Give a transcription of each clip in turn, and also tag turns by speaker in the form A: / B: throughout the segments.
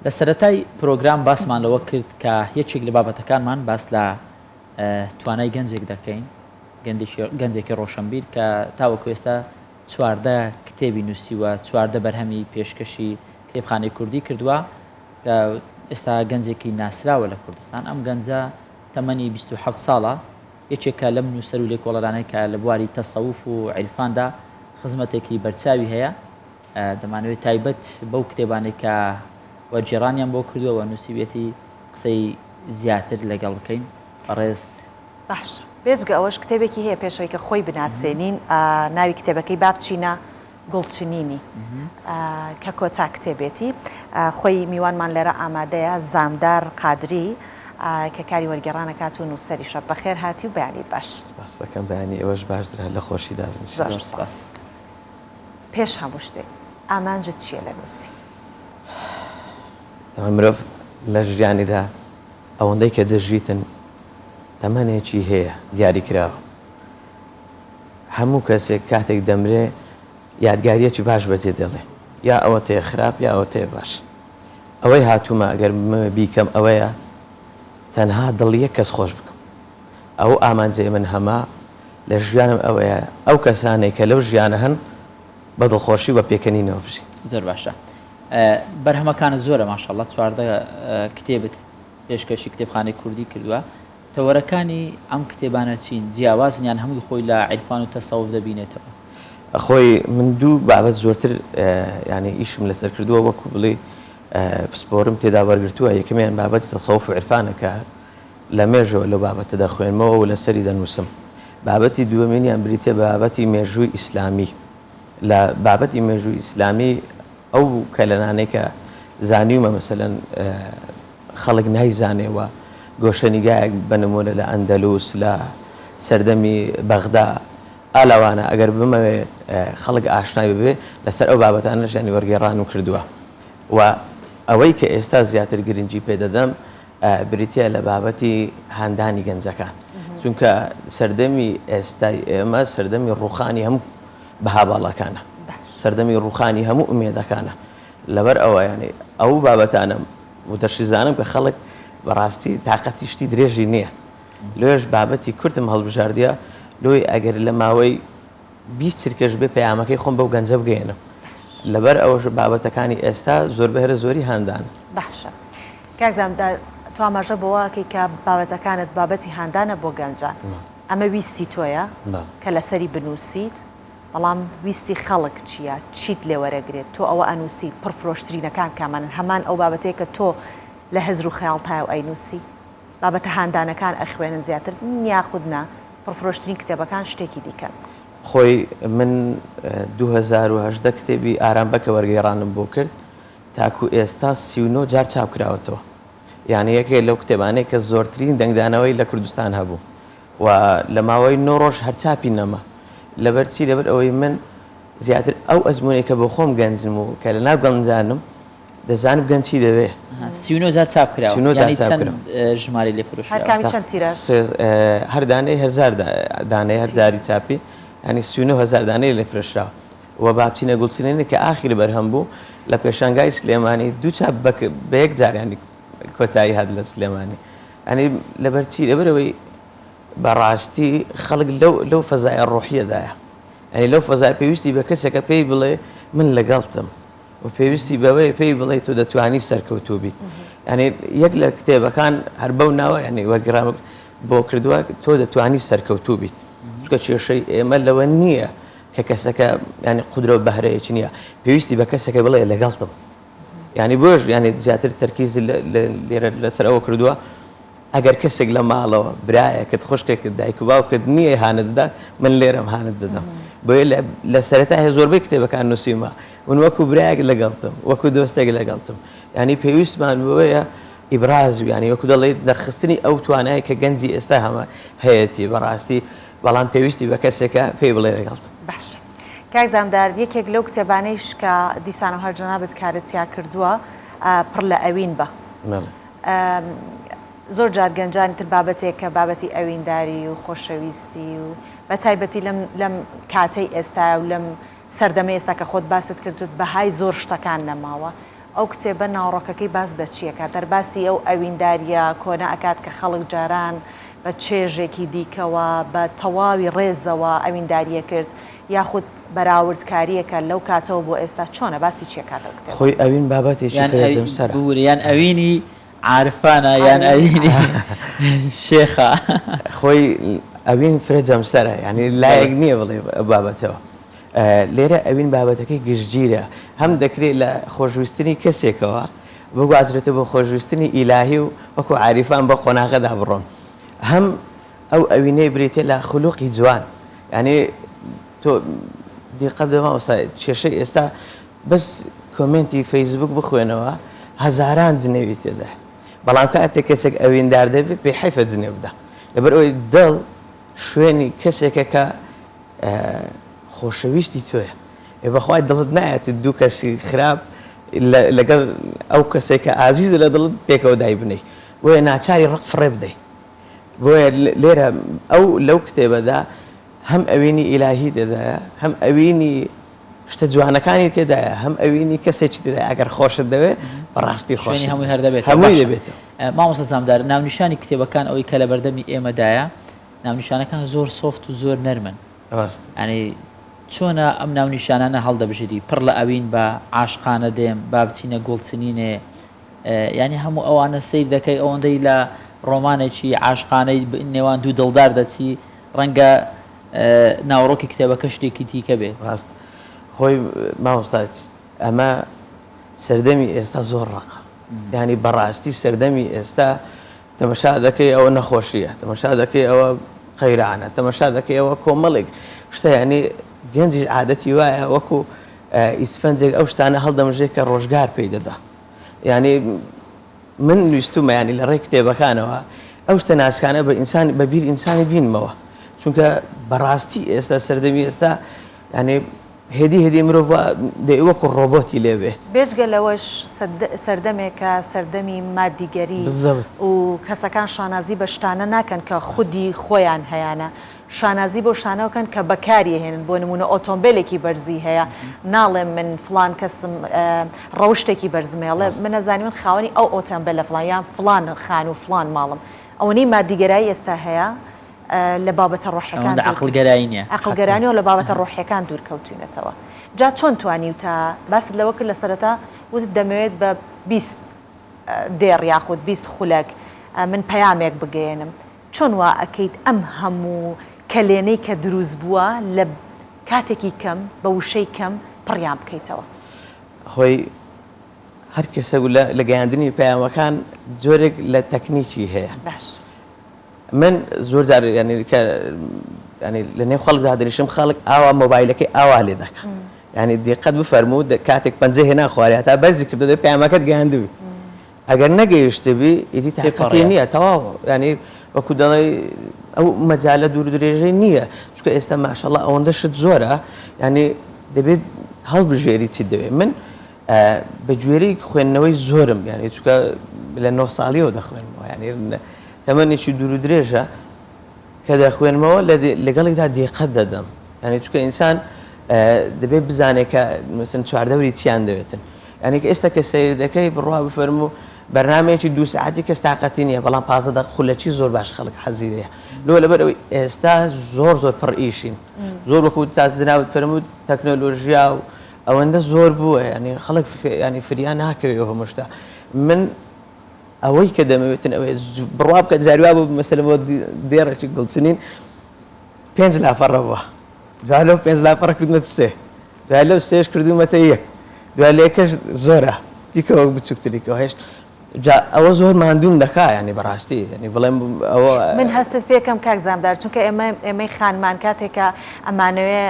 A: لە سەرەتای پرۆگرام باسمان لەوە کرد کە یەکێک لە بابەتەکانمان باس لە توانای گەنجێک دەکەین، گەنجێکی ڕۆشنبیر کە تاوەکو ئێستا 14 کتێبی نووسیوە، 14 بەرهەمی پێشکەشی کتێبخانەی کوردی کردووە، کە ئێستا گەنجێکی ناسراوە لە کوردستان. ئەم گەنجە تەمەنی 27 ساڵە، یەکێکە لەم نووسەر و لێکۆڵەرانەی کە لە بواری تەسەوف و عیرفاندا خزمەتێکی بەرچاوی هەیە. دەمانەوێت تایبەت بەو کتێبانەی کە وەرگێڕانیان بۆ کردووە و نووسیویەتی قسەی زیاتر لەگەڵ بکەین. بەڕێز.
B: باشە بێجگە ئەوەش کتێبێکی هەیە پێش ئەوەی کە خۆی بناسێنین ناوی کتێبەکەی با بچینە گوڵچنینی کە کۆتا کتێبێتی خۆی میوانمان لێرە ئامادەیە زامدار قادری کە کاری وەرگێڕانەکات و نووسەریشە بەخێر هاتی و بەیانیت باش.
C: سپاس دەکەم بەیانی ئێوەش باش درا لە خۆشیدا بن.
B: زۆر سپاس. پێش هەموو شتێک ئامانجت چییە لە نووسین؟
C: تەمەن مرۆڤ لە ژیانیدا ئەوەندەی کە دەژیتن تەمەنێکی هەیە دیاری کراوە. هەموو کەسێک کاتێک دەمرێ یادگاریەکی باش بەجێ دێڵێ یا ئەوەتەیە خراپ یا ئەوەتەیە باش. ئەوەی هاتوومە ئەگەر بمەوێ بیکەم ئەوەیە تەنها دڵی یەک کەس خۆش بکەم. ئەو ئامانجەی من هەمە لە ژیانم ئەوەیە ئەو کەسانەی کە لەو ژیانە هەن بە دڵخۆشی و بە پێکەنینەوە بژین.
A: زۆر باشە بەرهەمەکانت زۆرە ماشاءاللە 14 کتێبت پێشکەشی کتێبخانەی کوردی کردووە تەوەرەکانی ئەم کتێبانە چین جیاوازن یان هەمووی خۆی لە عیرفان و تەسەوف دەبینێتەوە؟
C: خۆی من دوو بابەت زۆرتر یانی ئیشم لەسەر کردووە وەکو بڵێی پسپۆرم تێدا وەرگرتووە یەکەمیان بابەتی تەسەوف و عیرفانە کە لە مێژەوە لەو بابەتە دەخوێنمەوە و لەسەری دەنووسم. بابەتی دووەمینیان بریتیە بە بابەتی مێژووی ئیسلامی. لە بابەتی مێژووی ئیسلامی ئەو کەلەنانەی کە زانیومە مەسەلەن خەڵک نایزانێ و گۆشەنیگایەک بە نموونە لە ئەندەلوس لە سەردەمی بەغدا ئا لەوانە ئەگەر بمەوێ خەڵک ئاشنای ببێ لەسەر ئەو بابەتانەش یانی وەرگێڕانم کردووە و ئەوەی کە ئێستا زیاتر گرنگی پێ دەدەم بریتیە لە بابەتی هاندانی گەنجەکان چونکە سەردەمی ئێستای ئێمە سەردەمی ڕوخانی هەموو بەها باڵاکانە سەردەمی ڕوخانی هەموو ئومێدەکانە لەبەر ئەوە ینی ئەو بابەتانم و دەشیزانم کە خەڵک بەڕاستی تااقەتی شتی درێژی نییە لێش بابەتی کورتم هەڵبژاردیە لۆی ئەگەر لە ماوەی 20 چرکەش بێ پەیامەکەی خۆم بەو گەنجە بگەێنم لەبەر ئەوەش بابەتەکانی ئێستا زۆربە هەرە زۆری هاندانە.
B: باشە کاک زامدار تۆ ئاماژە بەوە ئەکەی کە بابەتەکانت بابەتی هاندانە بۆ گەنجان ئەمە ویستی تۆیە کە لەسەری بنووسیت بەڵام ویستی خەڵک چییە چیت لێ وەرەگرێت تۆ ئەوە ئەنووسیت پڕفرۆشترینەکان کامانن هەمان ئەو بابەتەیە کە تۆ لە هزر و خەیاڵتایە و ئەینووسی بابەتە هاندانەکان ئەخوێنن زیاتر یاخود نا پڕفرۆشترین کتێبەکان شتێکی دیکەن.
C: خۆی من 2018 کتێبی ئارام بەکە وەرگێڕانم بۆ کرد تاکو ئێستا 39 جار چاپ کراوەتەوە یعنی یەکێ لەو کتێبانەی کە زۆرترین دەنگدانەوەی لە کوردستان هەبوو و لە ماوەی نۆ ڕۆژ هەر چاپی نەما لەبەر چی لەبەر ئەوەی من زیاتر ئەو ئەزمونێک کە بۆ خۆم گەنجم و کە لە ناو گەنجانم دەزانم گەنج چی دەوێ.
A: 39 جار چاپ کراوە 39 جار یانی چاپ چەند کراوە. ژمارەی لێ فرۆشراوە؟
B: هەر کامی چەند تیراژ؟
C: هەر دانەی هەزار دانەی هەر جاری چاپی یانی 39 هەزار دانەی لێ فرۆشراوە و بابچینە گوڵچنینی کە ئاخیر بەرهەم بوو لە پێشانگای سلێمانی دوو چاپ بە یەک جار یانی کۆتایی هات لە سلێمانی یانی لەبەر چی لەبەرئەوەی بەڕاستی خەڵک لەو لەو فەزایە ڕۆحیەدایە یانی لەو فەزای پێویستی بە کەسێکە پێی بڵێ من لەگەڵتم و پێویستی بەوەیە پێی بڵێ تۆ دەتوانی سەرکەوتوو بیت یعنی یەک لە کتێبەکان هەر بەو ناوە یعنی وەرگرام بۆ کردووە تۆ دەتوانی سەرکەوتوو بیت چونکە کێشەی ئێمە لەوە نییە کە کەسەکە ینی قودرە و بەهرەیەکی نییە پێویستی بە کەسەکە بڵێ لەگەڵتم ینی بۆش ینی زیاتر تەرکیز لێرە لەسەر ئەوە کردووە ئەگەر کەسێک لە ماڵەوە، برایەکت، خوشکێکت، دایک و باوکت نییە هانت بدات، من لێرەم هانت دەدەم. بۆیە لە سەرەتای زۆربەی کتێبەکان نووسیومە، من وەکو برایەک لەگەڵتم، وەکو دۆستێک لەگەڵتم. یانی پێویستمان بەوەیە ئیبراز یانی وەکو دەڵێیت دەرخستنی ئەو توانایە کە گەنجی ئێستا هەمە هەیەتی بەڕاستی، بەڵام پێویستی بە کەسێکە پێی بڵێ لەگەڵتم.
B: باشە کاک زامدار یەکێک لەو کتێبانەیش کە دیسانەوە هەر جەنابت کارت تیا کردووە پڕ لە ئەوین بە.
C: بەڵێ.
B: زۆر جار گەنجانی تر بابەتێک کە بابەتی ئەوینداری و خۆشەویستی و بە تایبەتی لەم لەم کاتەی ئێستا و لەم سەردەمەی ئێستا کە خۆت باست کردوت بەهای زۆر شتەکان نەماوە. ئەو کتێبە ناوەڕۆکەکەی باس لە چی ئەکات؟ هەر باسی ئەو ئەویندارییە کۆنە ئەکات کە خەڵک جاران بە چێژێکی دیکەوە، بە تەواوی ڕێزەوە ئەوینداری ئەکرد، یاخود بەراوردکارییەکە لەو کاتەوە بۆ ئێستا چۆنە؟ باسی چی ئەکات ئەو کتێبە؟
C: خۆی ئەوین بابەتێکی
A: یان
C: فرە
A: ئەوین
C: جەمسەرە.
A: ببورە یان ئەوینی عارفانە یان
B: ئەوینی
A: ئەوینی شێخە.
C: خۆی ئەوین فرە جەمسەرە یانی
A: بەڵێ.
C: لایەک نییە بڵێ ئەو بابەتەوە. لێرە ئەوین بابەتەکەی گشتگیرە، هەم دەکرێت لە خۆشویستنی کەسێکەوە بگوازرێتەوە بۆ خۆشویستنی ئیلاهی و وەکو عاریفان بەو قۆناغەدا بڕۆن، هەم ئەو ئەوینەی بریتیە لە خولوقی جوان، یانی تۆ دیقەت بدە مامۆستا کێشەی ئێستا بەس کۆمێنتی فەیسبوک بخوێنەوە هەزاران جنێوی تێدایە، بەڵام کاتێک کەسێک ئەویندار دەبێت پێی حەیفە جنێو بدا، لەبەرئەوەی دڵ شوێنی کەسێکە کە خۆشەویستی تۆیە ئێ بەخوای دڵت نایەت دوو کەسی خراپ لەگەڵ ئەو کەسێک کە ئازیزە لە دڵت پێکەوە دایبنەی بۆیە ناچاری ڕق فڕێ بدەی بۆیە لێرە ئەو لەو کتێبەدا هەم ئەوینی ئیلاهی تێدایە هەم ئەوینی شتە جوانەکانی تێدایە هەم ئەوینی کەسێکی تێدایە ئەگەر خۆشت دەوێ بەڕاستی خۆشت
A: هەمووی هەر دەبێت
C: هەمووی دەبێتەوە
A: مامۆستا زامدار ناونیشانی کتێبەکان ئەوەی کە لە بەردەمی ئێمەدایە ناونیشانەکان زۆر سۆفت و زۆر نەرمن.
C: ڕاستە.
A: یانی چۆنە ئەم ناونیشانانە هەڵدەبژێری؟ پڕ لە ئەوین بە، عاشقانە دێم، با بچینە گوڵچنینێ، یانی هەموو ئەوانە سەیر دەکەی ئەوەندەی لە ڕۆمانێکی عاشقانەی نێوان دوو دڵدار دەچی ڕەنگە ناوەڕۆکی کتێبەکە شتێکی دیکە بێ.
C: ڕاست خۆی مامۆستا ئەمە سەردەمی ئێستا زۆر ڕەقە یانی بەڕاستی سەردەمی ئێستا تەمەشا دەکەی ئەوە نەخۆشییە، تەمەشا دەکەی ئەوە قەیرانە، تەمەشا دەکەی ئەوە کۆمەڵێک شتە یانی گەنجیش عادەتی وایە وەکو ئیسفەنجێک ئەو شتانە هەڵدەمژێ کە ڕۆژگار پێی دەدا. یانی من ویستومە یانی لە ڕێی کتێبەکانەوە ئەو شتە ناسکانە بە ئینسان بە بیر ئینسانی بینمەوە چونکە بەڕاستی ئێستا سەردەمی ئێستا یانی هێدی هێدی مرۆڤ وا دەی وەکو ڕۆبۆتی لێ بێ.
B: بێجگە لەوەش سەردەمێکە سەردەمی مادیگەری
C: بالضبط.
B: و کەسەکان شانازی بە شتانە ناکەن کە خودی خۆیان هەیانە شانازی بەو شتانەوە کەن کە بەکاری ئەهێنن بۆ نموونە ئۆتۆمبێلێکی بەرزی هەیە ناڵێم من فڵان کەسم ڕەوشتێکی بەرزم هەیە ئەڵێ من
C: ڕاست.
B: ئەزانی من خاوەنی ئەو ئۆتۆمبێلە فڵان یان فڵان خانوو فڵان ماڵم ئەوەنەی مادیگەرایی ئێستا هەیە لە بابەتە ڕۆحیەکان
A: ئەوەندە عەقڵگەرایی نیە.
B: عەقڵگەرا نیە و لە بابەتە ڕۆحیەکان دوور کەوتوینەتەوە. جا چۆن توانیوتە، باست لەوە کرد لە سەرەتا وتت دەمەوێت بە 20 دێڕ یاخود 20 خولەک من پەیامێک بگەیەنم. چۆن وا ئەکەیت ئەم هەموو کەلێنەی کە دروست بووە لە کاتێکی کەم بە وشەی کەم پڕیان بکەیتەوە؟
C: خۆی هەر کەسێک لە گەیاندنی پەیامەکان جۆرێک لە تەکنیکی هەیە.
B: باش.
C: من زۆر جار یانی کە یانی لە نێو خەڵک دادەنیشم خەڵک ئاوا مۆبایلەکەی ئاوا لێ دەکا یانی دیقەت بفەرموو کاتێک پەنجە هێنا خوارێ هەتا بەرزی کردو دەبێ پەیامەکەت گەیاندبی ئەگەر نەگەیشتبی ئیدی تاقەتی نییە تەواو ینی وەکو دەڵێ ئەو مەجالە دوور درێژەی نییە چونکە ئێستا ماشەڵا ئەوەندە شت زۆرە ینی دەبێت هەڵبژێری چی دەوێت من بە گوێرەی خوێندنەوەی زۆرم یانی چونکە لە نۆ ساڵیەوە دەخوێنمەوە یانی تەمەنێکی دوور و درێژە کە دەخوێنمەوە لەگەڵیدا دیقەت دەدەم یانی چونکە ئینسان دەبێت بزانێت کە مەسن چواردەوری چیان دەوێتن یانی کە ئێستا کە سەیر دەکەی بڕوا بفەرموو بەرنمەیەکی دوو ساعتی کەس تاقەتی نییە بەڵام 15 دەق خولەکی زۆر باش خەڵک حەزی لێیە لۆ لەبەر ئەوەی ئێستا زۆر زۆر پڕ ئیشین زۆر وەکو جنابت فەرمووت تەکنۆلۆژیا و ئەوەندە زۆر بووە یانی خەڵک ینی فریا ناکەوێ ئەو هەموو شتە من ئەوەی کە دەمەوێتن ئەوەیە بڕوا بکە جاری وا بوو مەسەلەن بۆ دێڕێکی گوڵچنین پێنج لاپەڕە بووە دوای لەو پێنج لاپەڕە کردمەتە سێ دوای لەو سێش کردوومەتە یەک دوای لە یەکەش زۆرە بیکەوە بچووکتریکەوە هێشت جا ئەوە زۆر ماندووم دەکا یانی بەڕاستی یانی بڵێم ئەوە.
B: من هەستت پێکەم کاک زامدار چونکە ئێمە ئێمەی خانمان کاتێک کە ئەمانەوێ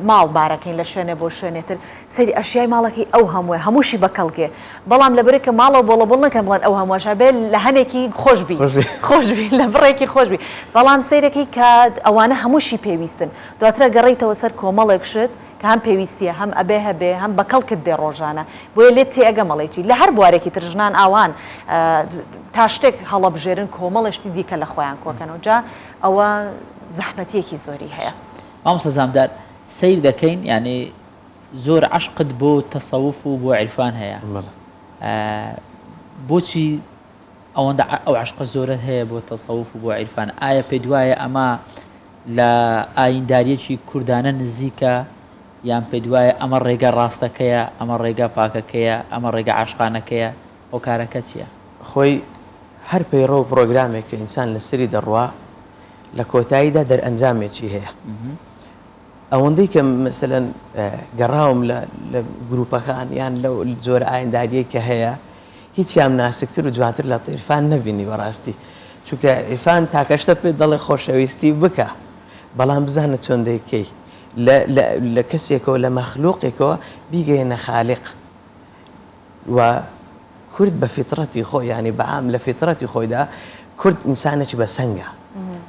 B: ماڵ بارەکەین لە شوێنێ بۆ شوێنێ تر سەیری ئەشیای ماڵەکەی ئەو هەمووە هەمووشی بە کەڵکێ بەڵام لەبەرئ کە ماڵەوە بۆڵە بۆڵ نەکەن بڵێن ئەو هەمووەش ئەبێ لە هەنێکی خۆش بی خۆش بی لە بڕێکی خۆش بی بەڵام سەیرەکەی کە ئەوانە هەمووشی پێویستن دواتر ئەگەڕێیتەوە سەر کۆمەڵێک شت کە هەم پێویستیە هەم ئەبێ هەبێ هەم بە کەڵکت دێ ڕۆژانە بۆیە لێت تێئەگەم ئەڵێی چی لە هەر بوارێکی تر ژنان ئاوان تا شتێک هەڵەبژێرن کۆمەڵێ شتی دیکە لە خۆیان کۆکەنەوە جا ئەوە زەحمەتیەکی زۆری هەیە.
A: مامۆستا زامدار سەیر دەکەین یانی زۆر عەشقت بۆ تەسەوف و بۆ عیرفان هەیە.
C: بەڵێ.
A: بۆچی ئەوەندە ئەو عەشقە زۆرەت هەیە بۆ تەسەوف و بۆ عیرفان؟ ئایا پێت وایە ئەمە لە ئاینداریەکی کوردانە نزیکە یان پێت وایە ئەمە ڕێگا ڕاستەکەیە، ئەمە ڕێگا پاکەکەیە، ئەمە ڕێگا عاشقانەکەیە؟ هۆکارەکە چییە؟
C: خۆی هەر پەیڕەو و پڕۆگرامێک کە ئینسان لەسەری دەڕوا لە کۆتاییدا دەرئەنجامێکی هەیە. ئەوەندەی کە مەسەلەن گەڕاوم لە لە گروپەکان یان لەو جۆرە ئاینداریەی کە هەیە هیچیان ناسکتر و جوانتر لە عیرفان نەبینی بەڕاستی چونکە عیرفان تاکە شتە پێت دەڵێ خۆشەویستی بکە بەڵام بزانە چۆن دەیکەی لە لە لە کەسێکەوە لە مەخلوقێکەوە بیگەیەنە خالق و کورد بە فیتڕەتی خۆی یانی بە عام لە فیتڕەتی خۆیدا کورد ئینسانێکی بە سەنگە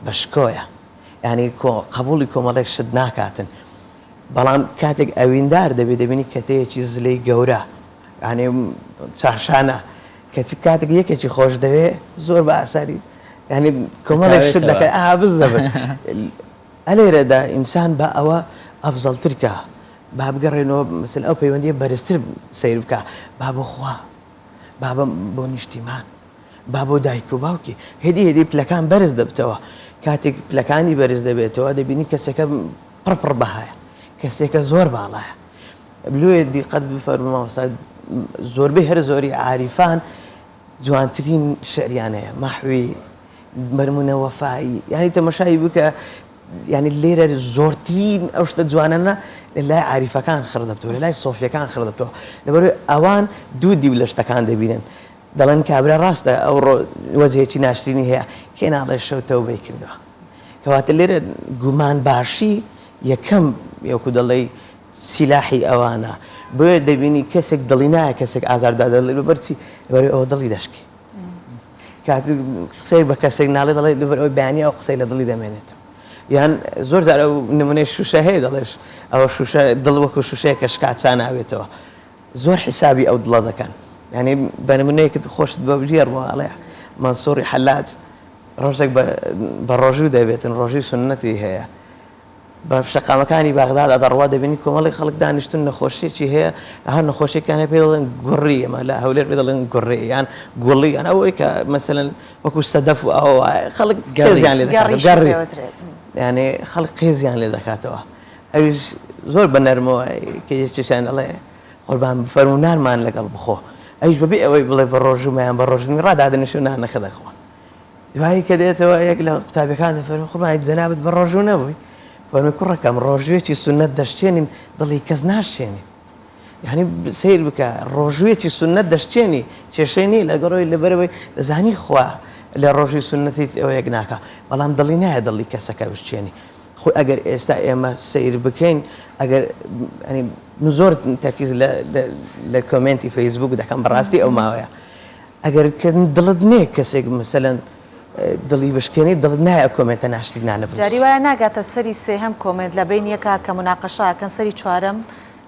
C: بە شکۆیە یانی کۆ قەبوڵی کۆمەڵێک شت ناکاتن بەڵام کاتێک ئەویندار دەبێ دەبینی کەتەیەکی زلەی گەورە یانی چارشانە کەچی کاتێک یەکێکی خۆش دەوێ زۆر بە ئاسانی یانی کۆمەڵێک شت دەکات ئا بزەبت ئەلێرەدا ئینسان بە ئەوە ئەفزەڵتر کە با بگەڕێنەوە مثل ئەو پەیوەندیە بەرزتر سەیر بکە با بۆ خوا با بۆ نیشتیمان با بۆ دایک و باوکی هێدی هێدی پلەکان بەرز دەبتەوە کاتێک پلەکانی بەرز دەبێتەوە دەبینی کەسەکە پڕ پڕ بەهایە کەسێکە زۆر باڵایە لۆیە دیقەت بفەرموو مامۆستا زۆربەی هەر زۆری عاریفان جوانترین شعریان هەیە مەحوی بەرمونە وەفایی یعنی تەمەشای بکە یعنی لێرە زۆرترین ئەو شتە جوانانە لە لای عاریفەکان خڕ دەبتەوە لە لای سۆفیەکان خڕ دەبتەوە لەبەرئەوەی ئەوان دوو دیو لە شتەکان دەبینن دەڵێن کابرا ڕاستە ئەوڕۆ وەجهێکی ناشرینی هەیە، کێ ناڵێ شەو تەوبەی کردوە؟ کەواتە لێرە گومان باشی یەکەم وەکو دەڵێی سیلاحی ئەوانە، بۆیە دەبینی کەسێک دڵی نایە کەسێک ئازار بدات دەڵێ لەبەر چی؟ لەبەر ئەوە دڵی دەشکێ. کاتێک قسەی بە کەسێک ناڵێ دەڵێ لەبەر ئەوەی بەیانی ئەو قسەی لە دڵی دەمێنێتەوە. یان زۆر جار ئەو نمونەی شوشە هەیە دەڵێش ئەوە شوشە دڵ وەکو شوشەیە کە شکا چا نابێتەوە. زۆر حیسابی ئەو دڵە دەکەن یانی بە نمونەیەکت خۆشت بە بگێڕمەوە ئەڵێ مەنسوڕی حەلاج ڕۆژێک بە ڕۆژوو دەبێتن ڕۆژووی سوننەتی هەیە بە شەقامەکانی بەغدادا دەڕوا دەبینی کۆمەڵی خەڵک دانیشتون نەخۆشیەکی هەیە ئەها نەخۆشیەکان هەیە پێ دەڵێن گوڕی ئێمە لە هەولێر پێ دەڵێن گوڕی یان گوڵی یان ئەوەی کە مەسەلەن وەکو سەدەف و ئەوە وایە خەڵک قێزیان لێ دەکاتەوە گەڕی یانێ خەڵک قێزیان لێ دەکاتەوە ئەویش زۆر بە نەرمەوە کە یەکێکیان ئەڵێ قوربان بفەرموو نانمان لەگەڵ بخۆ ئەویش بەبێ ئەوەی بڵێ بە ڕۆژوومە یان بە ڕۆژوو نیم ڕادادەنیشێ و نانەکە دەخوا دوایی کە دێتەوە یەک لە قوتابیەکان دەفەرموو قوربان جەنابت بە ڕۆژوو نەبووی فەرمووی کوڕەکەم ڕۆژوویەکی سوننەت دەشچێنین دڵی کەس ناشچێنین یعنی سیر بکە ڕۆژوویەکی سوننەت دەشچێنی کێشەی نییە لەگەڵەوەی لەبەرەوەی دەزانی خوا لە ڕۆژووی سوننەت هیچ ئەوەیەک ناکا بەڵام دڵی نایە دڵی کەسەکە بشچێنی خۆ ئەگەر ئێستا ئێمە سەیر بکەین ئەگەر ینی من زۆر تەرکیز لە لە کۆمێنتی فەیسبوک دەکەم بەڕاستی ئەو ماوەیە ئەگەر کە دڵت نێ کەسێک مەسەلەن دڵی بشکێنی دڵت نایە ئەو کۆمێنتە ناشرینانە
B: بنووسی. جاری وایە ناگاتە سەری سێهەم کۆمێنت لە بەین یەکا کە موناقەشە ئەکەن سەری چوارەم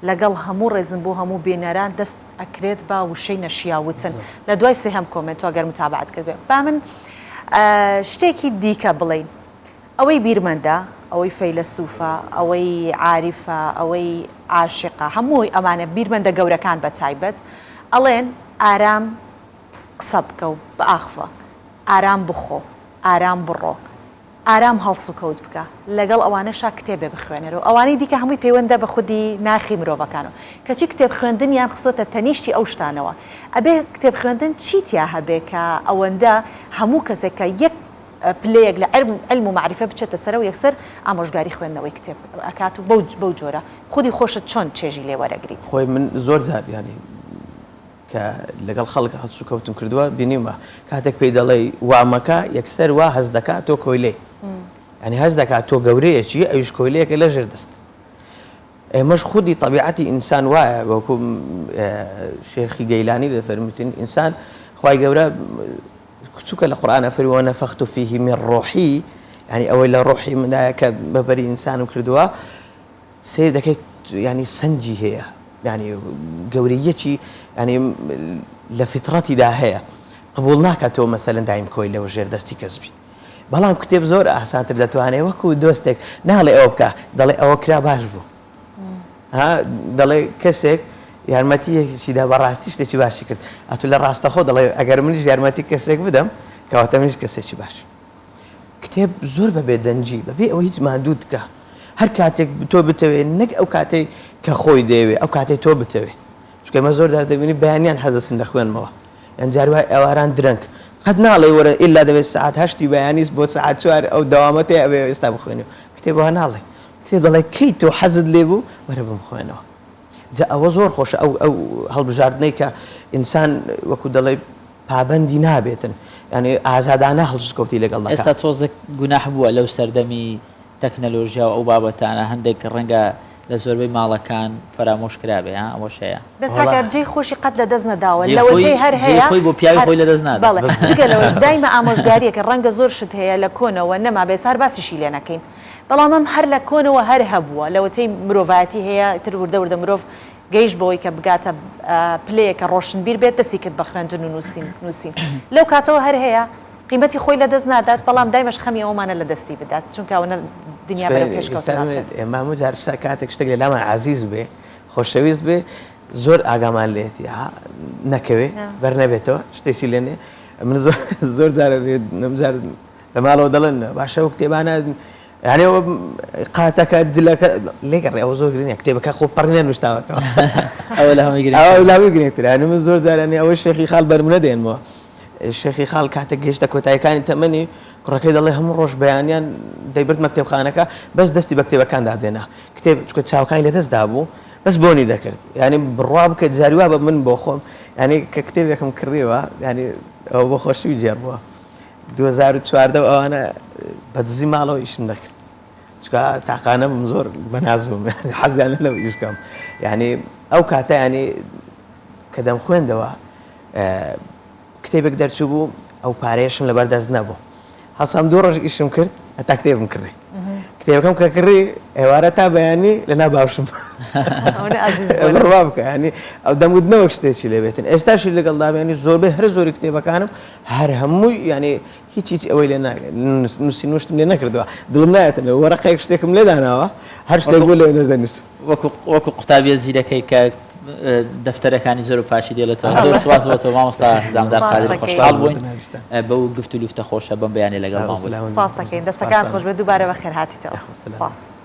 B: لەگەڵ هەموو ڕێزم بۆ هەموو بینەران دەست ئەکرێت بە وشەی نەشیاو وتن لە دوای سێهەم کۆمێنت تۆ گەر متابەعەت کردبێ با من شتێکی دیکە بڵێین ئەوەی بیرمەندە، ئەوەی فەیلەسوفە، ئەوەی عاریفە، ئەوەی عاشقە، هەمووی ئەمانە بیرمەندە گەورەکان بە تایبەت ئەڵێن ئارام قسە بکە و بئاخڤە، ئارام بخۆ، ئارام بڕۆ، ئارام هەڵسوکەوت بکە، لەگەڵ ئەوانەشا کتێبێ بخوێنەرەوە، ئەوانەی دیکە هەمووی پەیوەندە بە خودی ناخی مرۆڤەکانەوە، کەچی کتێب خوێندنیان خستۆتە تەنیشتی ئەو شتانەوە، ئەبێ کتێب خوێندن چی تیا هەبێ کە ئەوەندە هەموو کەسێک کە یەک پلەیەک لە عیلم و مەعریفە بچێتە سەرەوە یەکسەر ئامۆژگاری خوێندنەوەی کتێب ئەکات و بەو جۆرە خودی خۆشت چۆن چێژی لێ وەرەگریت؟
C: خۆی من زۆر جار یانی کە لەگەڵ خەڵک هەڵسوکەوتم کردووە بینیومە کاتێک پێی دەڵێی وا مەکە یەکسەر وا هەست دەکات تۆ کۆیلەی یانی هەست دەکات تۆ گەورەیەکی ئەویش کۆیلەیەکە لەژێر دەست ئێمەش خودی تەبیعەتی ئینسان وایە وەکو شێخی گەیلانی دەفەرموتن ئینسان خوای گەورە چونکە لە قورئانا فەرمی ونفخت فیه من روحی یانی ئەوەی لە ڕۆحی مندایە کە بە بەری ئینسانم کردووە سیر دەکەیت ینی سەنجی هەیە ینی گەورەیەکی ینی لە فیتڕەتیدا هەیە قبول ناکاتەوە مەسەلەن دایم کۆی لەوە ژێر دەستی کەس بی بەڵام کتێب زۆر ئاسانتر دەتوانێت وەکو دۆستێک ناڵێ ئەوە بکە دەڵێ ئەوە کرا باش بوو ها دەڵێ کەسێک. یارمەتی یەکێکی دا بەڕاستی شتێکی باشی کرد ئەتو لە ڕاستەخۆ دەڵێ ئەگەر منیش یارمەتی کەسێک بدەم کەواتە منیش کەسێکی باش کتێب زۆر بە بێدەنگی بەبێ ئەوە هیچ ماندووت کە هەر کاتێک تۆ بتەوێ نەک ئەو کاتێک کە خۆی دەیەوێ ئەو کاتێک تۆ بتەوێ چونکە ئێمە زۆر جار دەبینی بەیانیان حەزەسم دەخوێنمەوە یان جار وای ئێواران درەنگ قەت ناڵێ وەرە ئیلا دەبێت سەعات هەشتی بەیانیس بۆ سەعات چوار ئەو دەوامەت هەیە ئەبێ ئێستا بخوێنی کتێب وا ناڵێ کتێب دەڵێ کەی تۆ حەزت لێ بوو وەرە بمخوێنەوە جا ئەوە زۆر خۆشە ئەو ئەو هەڵبژاردنەی کە ئینسان وەکو دەڵێ پابەندی نابێتن یعنی ئازادانە هەڵسوکەوتی لەگەڵ دەکات.
A: ئێستا تۆزێک گوناح بووە لەو سەردەمی تەکنەلۆژیا و ئەو بابەتانە هەندێک ڕەنگە لە زۆربەی ماڵەکان فەرامۆش کرابێ ها ئەوەش هەیە.
B: بەس کاکە جێی خۆشی قەت لە دەست نەداوە
A: جێی
B: لەوەتەی
A: خۆی
B: هەر
A: جێی
B: هەیە
A: خۆی بۆ پیاوی
B: هەر
A: خۆی لە دەست نادا.
B: بەڵێ جگە لەوەش دایمە ئامۆژگاریەکە ڕەنگە زۆر شت هەیە لە کۆنەوە نەمابێ ئێستا هەر باسیشی لێ نەکەین بەڵام ئەم هەر لە کۆنەوە هەر هەبووە لەوەتەی مرۆڤایەتی هەیە ئیتر وردە وردە مرۆڤ گەیشت بەوەی کە بگاتە پلەیەک کە ڕۆشنبیر بێت دەستی کرد بە خوێندن و نووسین نووسین لەو کاتەوە هەر هەیە قیمەتی خۆی لە دەست نادات بەڵام دایمەش خەمی ئەوەمانە لە دەستی بدات چونکە ئەوەنە دنیا بەرەو پێشکەوتن ئەچێت.
C: ئێمە هەموو جار شتا کاتێک شتێک لە لامان عەزیز بێ خۆشەویست بێ زۆر ئاگامان لێیەتی ها نەکەوێ بەر نەبێتەوە شتێکی لێ نێ من زۆر زۆر جار جار لە ماڵەوە دەڵێن باشە ئەو کتێبانە یعنی ئەوە قاتەکە جلەکە لێگەڕێ ئەوە زۆر گرنگە کتێبەکە خۆ پەڕ نەنووسراوەتەوە
A: ئەوە لە هەمووی گرنگترە
C: ئەوە لە هەمووی گرنگترە یعنی من زۆر جار یعنی ئەوەی شێخی خاڵ بەرمونە دێنمەوە شێخی خاڵ کاتێک گەیشتە کۆتاییەکانی تەمەنی کوڕەکەی دەڵێ هەموو ڕۆژ بەیانیان دەیبرد مەکتەبخانەکە بەس دەستی بە کتێبەکاندا دێنا کتێب چونکە چاوەکانی لەدەست دابوو بەس بۆنی دەکرد یعنی بڕوا بکە جاری وا بە من بۆ خۆم یعنی کە کتێبێکم کڕیوە یعنی ئەوە بۆ خۆشی جێڕ بووە 2014 و ئەوانە بە دزی ماڵەوە ئیشم دەکرد چونکە تاقانە بووم زۆر بەناز بووم حەزیان لەو ئیش بکەم یعنی ئەو کاتە یعنی کە دەمخوێندەوە کتێبێک دەرچوو بوو ئەو پارەیەشم لەبەر دەست نەبوو هەڵسام دوو ڕۆژ ئیشم کرد هەتا کتێبم کڕی کتێبەکەم کە کڕی ئێوارە تا بەیانی لە ناو باوشم بڕوا بکە ینی ئەو دەموت نەوەک شتێکی لێ بێتن ئێستاشی لەگەڵ دابێنی زۆربەی هەر زۆری کتێبەکانم هەر هەمووی ینی هیچ هیچ ئەوەی لێ نووسی نوشتم لێ نەکردووە دڵم نایەتەوە وەرەقەیەک شتێکم لێداناوە هەر شتێک بۆ لێ دەنووسم
A: وەکو قوتابیە زیرەکەی کە دەفتەرەکانی زۆر پاشی دێڵێتەوە زۆر سواز بۆ تۆ مامۆستا زامدار قادر خۆشحاڵ بووین بەو گفت و لوفتە خۆشە بەم بەیانە لەگەڵمان بوویت.
B: سپاس دەکەین دەستەکانت خۆش بێت دووبارە بەخێر هاتیتەوە سپاس.